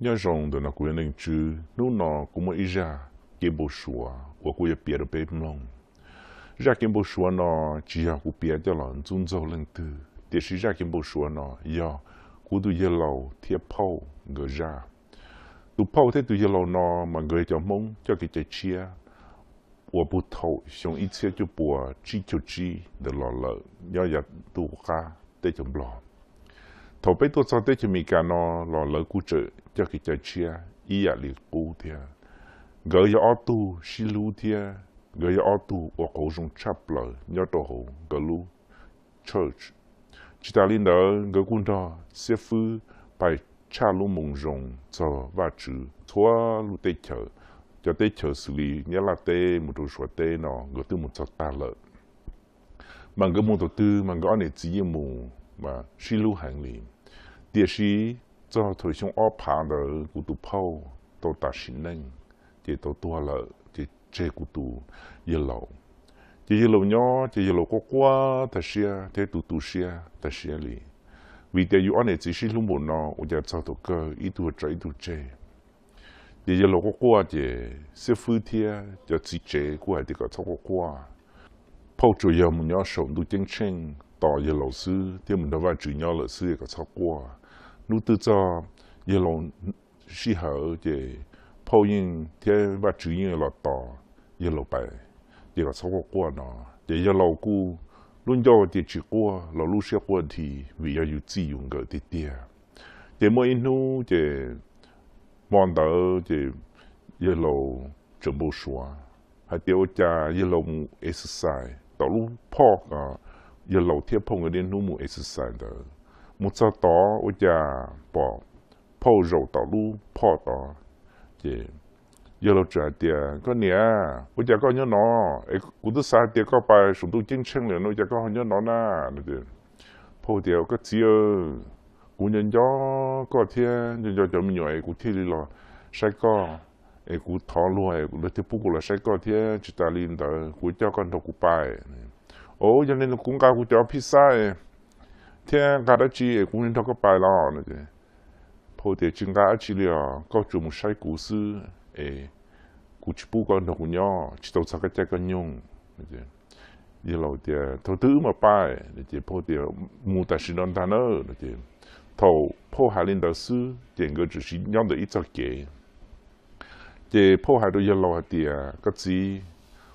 Nyob zoo ntawm no kuv yog Neej Tswb. Hnub no kuv muaj ib zaj kev npau suav uas kuv yuav piav rau peb mloog. Zaj kev npau suav no tsis yog kuv piav coj los ntxub ntxaug leej twg, tiam sis zaj kev npau suav no yog kuv tus yawg laus thiab phauj nkawd zaj. Tus phauj thiab tus yawg laus no mas nkawd yog cov Hmoob coj kev cai tshiab uas puag thaum xyoo ib txhiab cuaj puas tsib caug tsib ntawd los lawm nyob yav ntuj qab teb chaws Nplog. Thaum peb tuaj txog teb chaws Amelikas no los lawv kuj tseem coj kev cai tshiab ib yam li qub thiab. Nkawd yog ob tug sib hlub thiab nkawd yog ob tug ua qauv zoo tshaj plaws nyob rau hauv nkawd lub church. Tsis tas li ntawd nkawd kuj nrog xib fwb pais tshaj lub Moo Zoo txog Vajtswv txhua lub teb chaws, cov teb chaws xws li Nyab Laj teb mus rau Suav teb no nkawd twb mus txog tag lawm. Mas nkawd mus thaum twg mas nkawd ob niam txiv yeej mus mas sib hlub heev li. Tiam sis txog thaum xyoo ob phav ntawd kuv tus phauj tau tas sim neej, ces tau tuag lawm ces tseg kuv tus yawg laus. Ces yawg laus nyob ces yawg laus quaj quaj tag siab thiab tu tu siab tag siab li, vim tias yus ob niam txiv sib hlub npaum no ua cas txog thaum kawg ib tug tso ib tug tseg. Ces yawg laus quaj quaj ces xib fwb thiab cov txiv tsev kuj hais tias kom txhob quaj quaj, phauj tsuas yog mus nyob saum ntuj ceeb tsheej tos yawg laus xwb thiab mus nrog Vajtswv nyob lawm xwb kom txhob quaj. Hnub twg txog yawg laus sij hawm ces phauj yeej thiab Vajtswv yeej los tos yawg laus pais, ces kom txhob quaj quaj no. Ces yawg laus kuj lub ncauj tias tsis quaj los lub siab quaj dhi vim yog yus txij yus nkawm tiag tiag. Ces muaj ib hnub ces hmo ntawd ces yawg laus tseem npau suav hais tias ua cas yawg laus mus exercise tom lub phoj, yawg laus thiab phauj nkawd niaj hnub mus exercise ntawd, mus txog tod ua cas pom phauj zaum tom lub phoj tod. Ces yawg laus txawm hais tias, Koj niam, ua cas koj nyob no? Es kuv twb xav hais tias koj pais saum ntuj ceeb tsheej lawm no ua cas koj ho nyob no na? Phauj tias, Koj txiv, kuv nco nco koj thiab nco nco cov me nyuam es kuv thiaj li los saib koj. Es kuv thov luag es luag thiaj pub kuv los saib koj thiab tsis tas li ntawd kuv coj koj nrog kuv pais. Os, yog li no kuv nqa kuv cov phij xab thiab nqa dab tsi es kuv nrog koj pais los no. Phauj tias, Tsis nqa dab tsi li os, koj tsuas mus saib kuv xwb es kuv tsis pub koj nrog kuv nyob, tsis tau txog koj caij koj nyoog. Yawg laus tias, Thaum twg wb mam pais? Ces phauj tias, Mus tam sim no ntag na. Thaum phauj hais li ntawd xwb ces nkawd txawm sib nyob ntawm ib txoj kev. Ces phauj hais rau yawg laus hais tias, Koj txiv,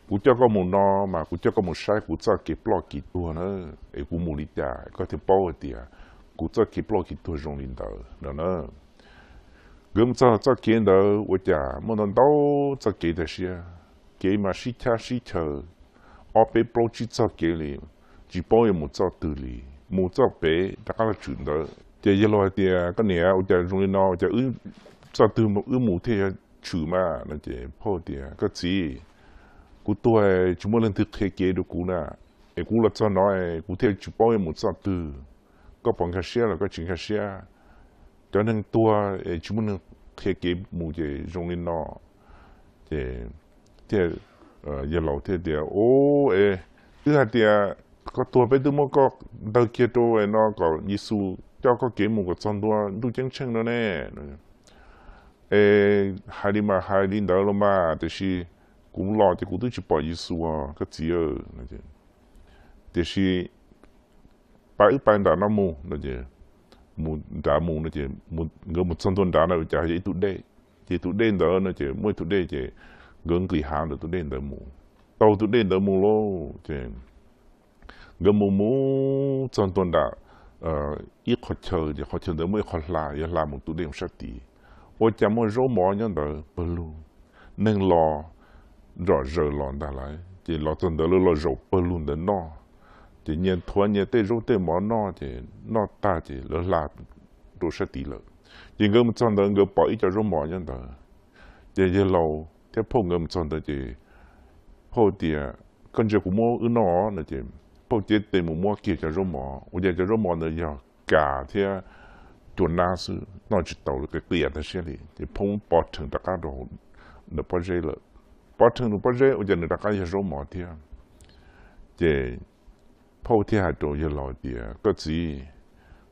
kuv coj koj mus no mas kuv coj koj mus saib kuv txoj kev ploj kev tuag na, es kuv mus li cas koj thiaj paub hais tias kuv txoj kev ploj kev tuag zoo li ntawd no na. Nkawd mus txog txoj kev ntawd ua cas muaj ntau ntau txoj kev tag siab, kev mas sib chab sib chaw ob peb plaub tsib txoj kev li, tsis paub yuav mus txoj twg li, mus txoj pem rov qab los tshwm ntawd. Ces yawg laus hais tias, Koj niam, ua cas zoo li no, ua cas wb txoj twg wb mus thiaj yuav tshwm mas? No ces phauj tias, Koj txiv, kuv tuag tsis muaj leej twg qhia kev rau kuv na, es kuv los txog no kuv thiaj tsis paub yuav mus txoj twg. Koj puas nkag siab los koj tsis nkag siab? Cov neeg tuag es tsis muaj neeg qhia kev mus ces zoo li no. Ces thiaj, yawg laus thiaj tias, Ub, es twb hais tias koj tuag peb twb muab koj ntawg kiag rau no kom Yexus coj koj kev mus kom txog ntua ntuj ceeb tsheej no ne. Es hais li mas hais li ntawd los mas, tiam sis kuv los ces kuv twb tsis pom Yexus os koj txiv. Tiam sis pab wb pais nram no mus no es, mus nrad mus no es, nkawd mus txog ntua nrad no cas yog ib tug dej. Ces tus dej ntawd no ces muaj ib tug dej ces nkawd nqis hav ntawm tus dej ntawd mus, taug tus dej ntawd mus lauj. Ces nkawd mus mus txog ntua nram ib qhov chaw, ces qhov chaw ntawd muaj ib qhov hla, yog hla mus tus dej mus sab tid. Ua cas muaj zaub mov nyob ntawd pawg lug, neeg los nrom zaws los ntag lauj. Ces los txog ntawd lawv los zaum pawg lug ntawd noj, ces nyias thuav nyias tej zaub tej mov noj, ces noj tag ces lawv hla rau sab tid lawm. Ces nkawd mus txog ntawd nkawd pom ib co zaub mov nyob ntawd. Ces yawg laus thiab phauj nkawd mus txog ntawd ces phauj tias, Koj ntsia kuv muab wb noj no ces phauj cev tes mus muab kiag cov zaub mov, ua cas cov zaub mov ntawd yog kas thiab cua nab xwb, noj tsis tau li, qias qias tag siab li. Ces phauj pov rhees rov qab rau ntawm pob zeb lawm. Pov rhees rau pob zeb ua cas nws rov qab yog zaub mov thiab. Ces phauj thiaj hais rau yawg laus tias, Koj txiv,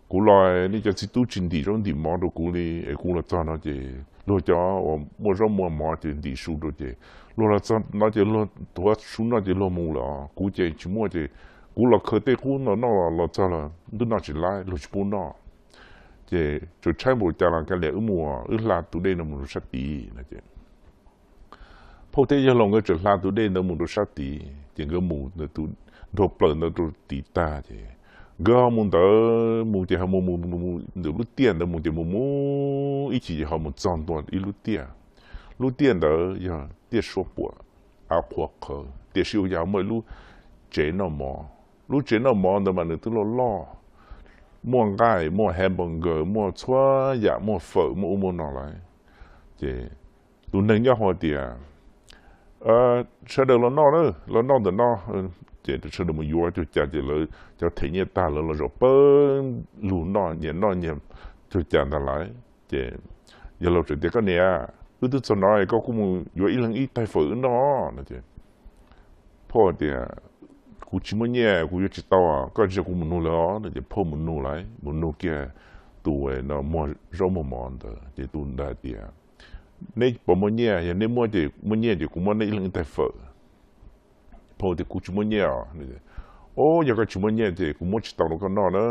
kuv los nej cov txiv tub tsis ntim zaub ntim mov rau kuv li es kuv los txog no ces luag cov uas muaj zaub muaj mov ces ntim su rau ces luag los txog no ces luag tuav su noj ces luag mus lawm os. Kuv ces tsis muaj ces kuv los khaws tej qub no noj los txog los twb noj tsis laib, luag tsis pub noj. Ces tsuas tshaib npaum cas los kav liam, wb mus, wb hla tus dej no mus rau sab tid no ces phauj thiab yawg laus nkawd txawm hla tus dej ntawd mus rau sab tid ces nkawd mus ntawm tus nraug plaws ntawd rau tid tag ces nkawd ho mus ntawd mus ces ho mus mus mus ntawm lub tiaj ntawd mus ces mus mus ib chim ces ho mus txog ntua ib lub tiaj. Lub tiaj ntawd yog tiaj suab puam, av qhuav qhawv, tiam sis ua cas muaj ib lub tsev noj mov. Lub tsev noj mov ntawd mas nws twb loj loj, muaj nqaij, muaj hamburger, muaj txhua yam, muaj fawm, muaj ub muaj no lawm. Ces tus neeg nyob hauv tias, sawv daws los noj, los noj ntawm no. Ces sawv daws mus yuav cuag cas ces lawv cov them nyiaj tag lawv los zaum pawg lug noj nyias noj nyias cuag cas ntag lawm. Ces yawg laus txawm tias, koj niam, wb twb txog no koj kuj mus yuav ib leeg ib tais fawm wb noj no ces phauj tias, kuv tsis muaj nyiaj kuv yuav tsis tau, koj ntsia kuv mus nug lawv os no ces phauj mus nug lawm, mus nug kiag tus no muag zaub muag mov ntawd ces tus ntawd tias, neb puas muaj nyiaj? Yog neb muaj ces, muaj nyiaj ces kuv muab neb ib leeg ib tais fawm. Phauj tias, kuv tsis muaj nyiaj os. Au, yog koj tsis muaj nyiaj ces kuv muab tsis tau rau koj noj na.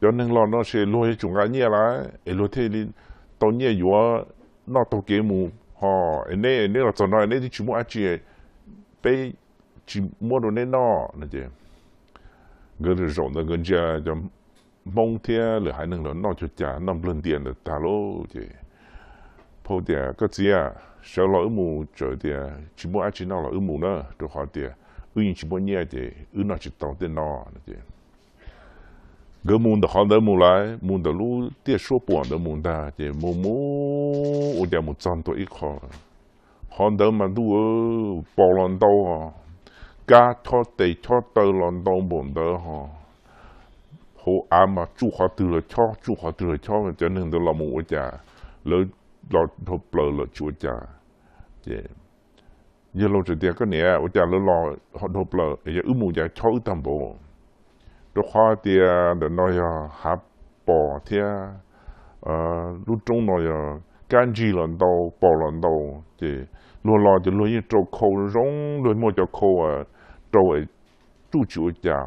Cov neeg los no ces luag yuav tsum nqa nyiaj lawm es luag thiaj li tau nyiaj yuav noj taug kev mus ho. Es neb, neb los txog no neb twb tsis muaj dab tsi, peb tsis muab rau neb noj no ces nkawd zaum ntawd nkawd ntsia cov Hmoob thiab lwm haiv neeg los noj cuag cas, noj nplawg ntia ntawd tag lauj ces phauj tias, koj txiv, sawv los wb mus, txawm tias tsis muaj dab tsi noj los wb mus na, rau qhov tias wb yeej tsis muaj nyiaj ces wb noj tsis tau tej no no ces nkawd mus ntawm qhov ntawd mus lawm, mus ntawm lub tiaj suab puam ntawd mus ntag ces mus mus ua cas mus txog ntua ib qho, qhov ntawd mas ntuj, pos los ntau, kab chob tes chob taw los ntau npaum ntawd ho, hauv av mas tsuj qhov twg los chob, tsuj qhov twg los chob. Cov neeg ntawd los mus ua cas lawv los dhau plaws lawm tsis ua cas. Ces yawg laus txawm tias, koj niam, ua cas lawv los dhau plaws, yog wb mus cas chob wb tag npaum. Rau qhov tias ntawm no yog hav pos thiab lub roob no yog kab ntsig los ntau, pos los ntau, ces luag los ces luag yeej rau khau zoo, luag muaj cov khau rau tsuj tsis ua cas.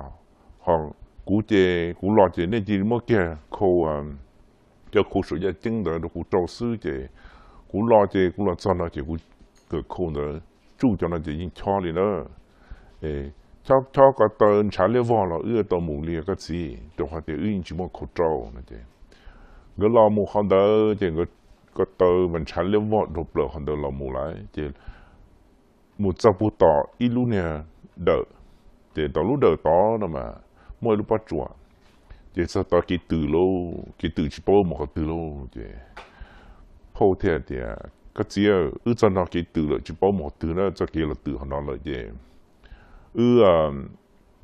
Ho kuv ces kuv los ces nej cia li muab kiag khau, cov khau saum yaj ceeb ntawd rau kuv rau xwb ces kuv los ces kuv los txog no ces kuv kawm khau ntawd tsuj cov no ces yeej chob li na. Chob chob ko taw ntshav liab vog los wb tau mus li koj txiv, rau qhov tias wb yeej tsis muaj khau rau no ces nkawd los mus qhov ntawd ces nkawd ko taw mas ntshav liab vog dhau plaws qhov ntawd los mus lawm ces mus txog puag tom ib lub niag dawm, ces tom lub dawm tod no mas muaj ib lub pob tsuas, ces txog tod kev tws lauj, kev tws tsis paub mus qhov twg lauj ces phauj thiaj tias, koj txiv, wb txog no kev tws lawm tsis paub mus qhov twg na, txoj kev los tws qhov no lawm ces wb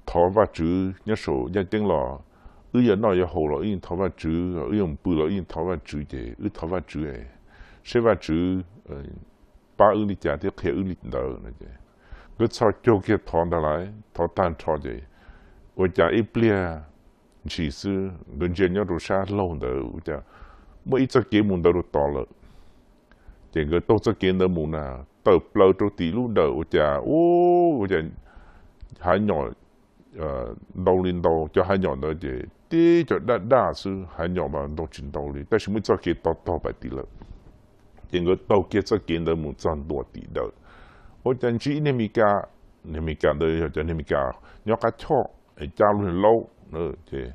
thov Vajtswv nyob saum yaj ceeb los, wb yuav noj yuav haus los wb yeej thov Vajtswv, wb yuav mus pw los wb yeej thov Vajtswv ces wb thov Vajtswv seb Vajtswv pab wb li cas thiab qhia wb li ntawd no ces nkawd txhos caug kiag thov ntag lauj, thov tag nrho ces ua cas ib pliag ntshis xwb nkawd ntsia nyob rau sab laug ntawd ua cas muaj ib txoj kev mus ntawd rau tod lawm. Ces nkawd taug txoj kev ntawd mus na, tawm plaws rau tim lub dawm ua cas, ua cas hav nyom ntau li ntau, cov hav nyom ntawd ces tib cov daj daj xwb, hav nyom mas ntau tsis ntau li, tab sis muaj ib txoj kev tog tog pais tim lawm. Ces nkawd taug kiag txoj kev ntawd mus txog ntua tim dawm, ua cas ntsib ib niag Mes Kas, niag Mes Kas ntawd yog cov niag Mes Kas nyob qab choj es cab lub niag laub, ces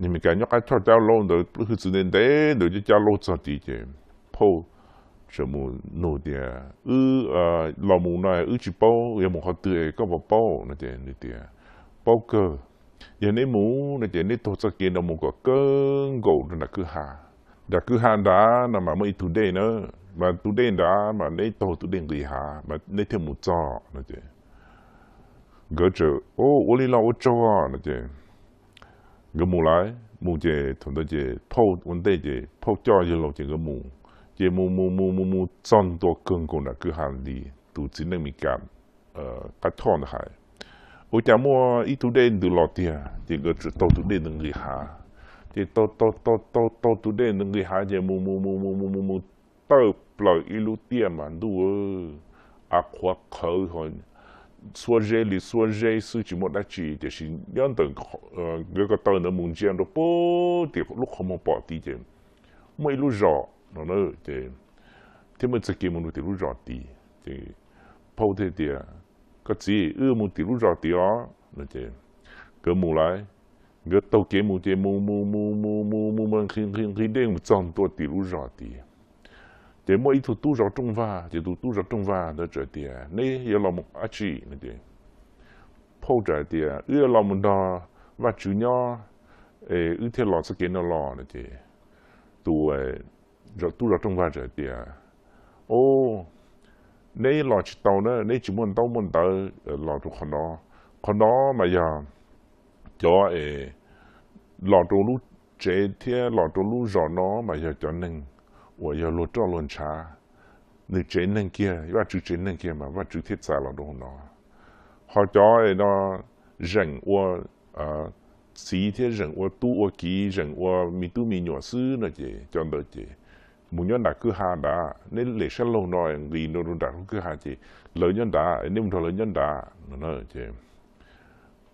niag Mes Kas nyob qab choj cab laub ntawd, lub hwj txwv ntev ntev ntawd cab cab laub txog tid ces phauj txawm mus nug tias, wb los mus no wb tsis paub yuav mus qhov twg es koj puas paub no ces nws tias, paub kawg, yog neb mus no ces neb taug txoj kev no mus kom kawg nkaus rau nram kwj ha. Nram kwj ha nrad no mas muaj ib tug dej na, mas tus dej nrad mas neb taug tus dej nqis hav mas neb thiaj mus txog no ces nkawd txawm, ua li los ua tsaug no ces nkawd mus lawm. Mus ces thaum ntawd ces phauj ua ntej ces phauj coj yawg laus ces nkawd mus, ces mus mus mus mus mus txog ntua kawg nkaus nram kwj ha li tus txiv neej Mes Kas qab choj ntawd hais, ua cas muaj ib tug dej ntws los tiag ces nkawd txawm taug tus dej ntawd nqis hav. Ces taug taug taug taug taug tus dej ntawd nqis hav ces mus mus mus mus mus mus mus tawm plaws ib lub tiaj mas ntuj, av qhuav qhawv ho xuab zeb li xuab zeb xwb tsis muaj dab tsi, tiam sis nyob ntawm nkawd ko taw ntawd mus ntsia rau pem tim lub qhov muag pom tid ces muaj ib lub zos no ces thiab muaj txoj kev mus rau tim lub zos tid ces Phauj thiaj tias, Koj txiv, wb mus tim lub zos tid os. Nkawd mus lawm, nkawd taug kev mus ces mus mus mus mus mus mus mus nqhis nqhis nqhis dej mus txog ntua tim lub zos tid. Ces muaj ib tug tub zov rooj vag, ces tus tub zov rooj vag ntawd txawm tias, Neb yuav los mus dab tsi? No ces Phauj txawm hais tias, Wb yuav los mus nrog Vajtswv nyob, es wb thiaj los txoj kev no los. No ces tus tub zov rooj vag txawm hais tias, O, neb los tsis tau na, neb tsis muaj ntaub muaj ntawv los rau qhov no. Qhov no mas yog cov es los rau lub tsev thiab los rau lub zos no mas yog cov neeg uas yog luag roj luag ntshav, nws tsev neeg kiag, Vajtswv tsev neeg kiag mas Vajtswv thiaj txais los rau hauv no. Ho cov no zeem ua txiv thiab zeem ua tub ua kiv, zeem ua me tub me nyuam xwb no ces cov ntawd ces mus nyob nram kwj ha nrad, neb lem sab laug no nqis rau nram kwj ha ces lawv nyob nrad, neb mus nrog lawv nyob nrad no ces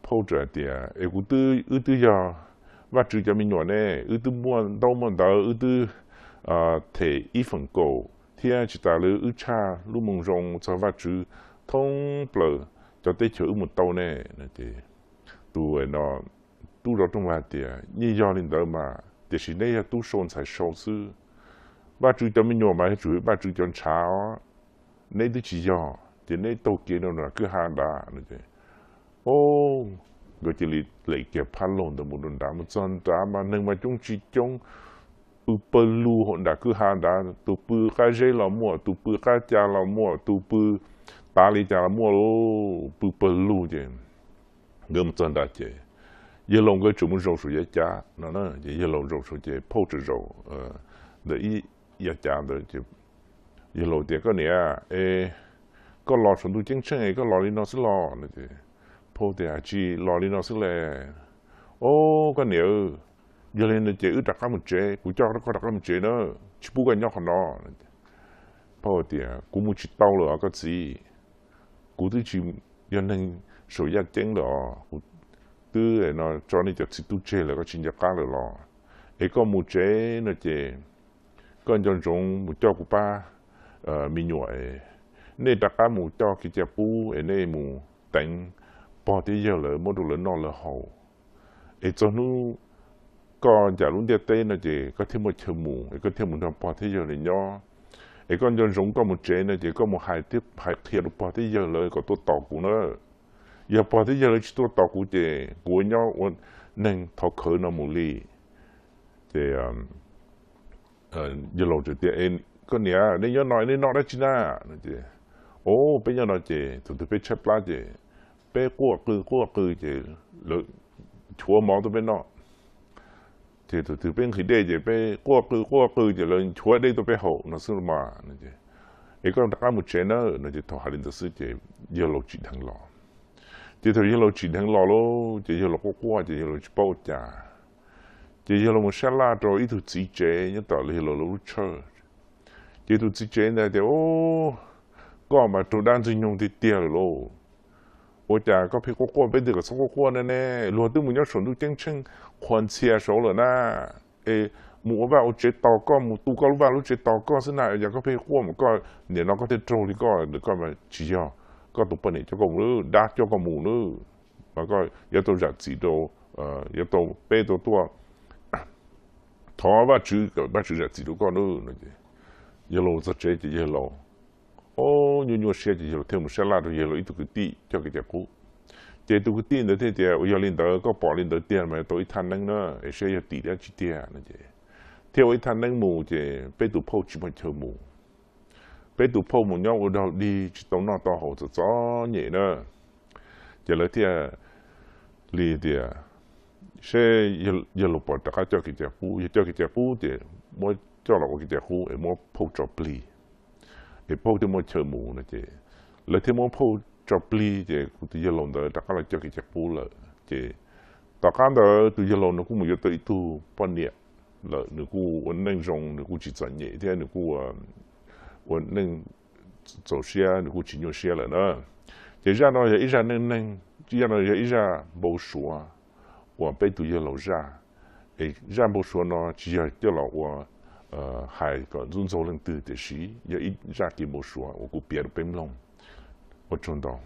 Phauj txawm hais tias, Es kuv twb, wb twb yog Vajtswv cov me nyuam ne, wb twb muaj ntaub muaj ntawv, wb twb them ib feem kaum thiab tsis tas li wb tshaj lub moo zoo txog Vajtswv thoob plaws cov teb chaws wb mus tau ne. Ces tus no tub zov rooj vag tias, Yeej yog li ntawd mas, tiam sis neb yog tub sau ntxhais sau xwb. Vajtswv cov me nyuam mas yuav tsum yog Vajtswv cov ntshav os, neb twb tsis yog ces neb taug kev rau nram kwj ha nrad. O, nkawd cia li lem kiag phab laug ntawd mus rau nrad, mus txog nrad mas neeg mas coob tsis coob, pw pawg lug hauv nram kwj ha nrad, tus pw qab zeb los muaj, tus pw qab ca los muaj, tus pw tav li cas los muaj, pw pawg lug ces nkawd mus txog nrad ces yawg laus nkawd tseem mus zaum saum yav cav no ces yawg laus zaum saum ces Phauj tseem zaum ntawm ib yav cav ntawd ces yawg laus tias, Koj niam, es koj los saum ntuj ceeb tsheej es koj los li no xwb los? Phauj tias, Tsis los li no xwb le. O, koj niam, yog li no ces wb rov qab mus tsev, kuv coj koj rov qab mus tsev na, tsis pub koj nyob qhov no. Phauj tias, Kuv mus tsis tau lawm os koj txiv, kuv twb tsis yog neeg saum yaj ceeb lawm os, kuv twb tso nej cov txiv tub tseg lawm, koj tsis nco qab lawm los? Es koj mus tsev no ces koj nco ntsoov mus coj kuv pab me nyuam es nej rov qab mus coj kev cai qub es nej mus teev pog thiab yawg lawv muab rau lawv noj lawv haus. Es txog hnub koj ncaim lub ntiaj teb no ces koj thiaj muaj chaw mus es koj thiaj mus nrog pog thiab yawg lawv nyob. Es koj nco ntsoov koj mus tsev no ces koj mus hais thiab hais qhia rau pog thiab yawg lawv kom tuaj tos kuv na. Yog pog thiab yawg lawv tsis tuaj tos kuv ces kuv ua nyob ua neeg thov khawv no mus li. Ces yawg laus tias, Koj niam, nej nyob no nej noj dab tsi na? O, peb nyob no ces thaum twg peb tshaib plab ces peb quaj qw quaj qw ces lawv nchuav mov tuaj peb noj. Ces thaum twg peb nqhis dej ces peb quaj qw quaj qw ces lawv nchuav dej tuaj peb haus no xwb mas. Es koj rov qab mus tsev na no ces thaum hais li ntawd xwb ces yawg laus tsim dheev los. Ces thaum yawg laus tsim dheev los lauj ces yawg laus quaj quaj ces yawg laus tsis paub ua cas. Ces yawg laus mus sab laj rau ib tug txiv tsev nyob tom yawg laus lub tshawj. Ces tus txiv tsev ntawd tias, Koj mas raug dab ntxwg nyoog tiag tiag lawm lauj. Ua cas koj pheej quaj quaj, peb twb kom txhob quaj quaj ne ne, luag twb mus nyob saum ntuj ceeb tsheej qhuas ntxhias saud lawm na. Es mus ua vaj ua tsev tos koj, mus tu koj lub vaj lub tsev tos koj xwb na, yog koj pheej quaj mas koj nim no koj thiaj raug li koj, koj tsis yog koj tus poj niam coj koj mus, dab coj koj mus na. Mas koj yuav tau zam txim rau, yuav tau, peb tau tuaj thov Vajtswv kom Vajtswv zam txim rau koj na. Yawg laus txog tsev ces yawg laus, o, nyuaj nyuaj siab ces yawg laus thiaj mus sab laj rau yawg laus ib tug kwv tij coj kev cai qub. Ces tus kwv tij ntawd thiaj tias, Uas yog li ntawd koj pom li ntawd tiag mas tau ib thaj neeb na, es saib yog tim dab tsi tiag no ces thiaj ua ib thaj neeb mus ces peb tus phauj tsis muaj chaw mus. Peb tus phauj mus nyob ua dog dig tsis tau noj tau haus txom txom nyem na. Ces lawv thiaj li tias, Seb yawg laus puas rov qab coj kev cai qub, yog coj kev cai qub ces muab coj los ua kev cai qub es muab phauj tso plig, es phauj thiaj muaj chaw mus no ces lawv thiaj muab phauj tso plig ces kuv tus yawg laus ntawd rov qab los coj kev cai qub lawm ces Tom qab ntawd tus yawg laus no kuj mus yuav tau ib tug poj niam lawm, nws kuj ua neej zoo, nws kuj tsis txom nyem thiab nws kuj ua neej txaus siab, nws kuj tsis nyuaj siab lawm na. Ces zaj no yog ib zaj neej neeg, zaj no yog ib zaj npau suav uas peb tus yawg laus zaj. Zaj npau suav no tsis yog coj los ua hais kom ntxub ntxaug leej twg, tiam sis yog ib zaj kev npau suav uas kuv piav rau peb mloog. Ua tsaug ntau.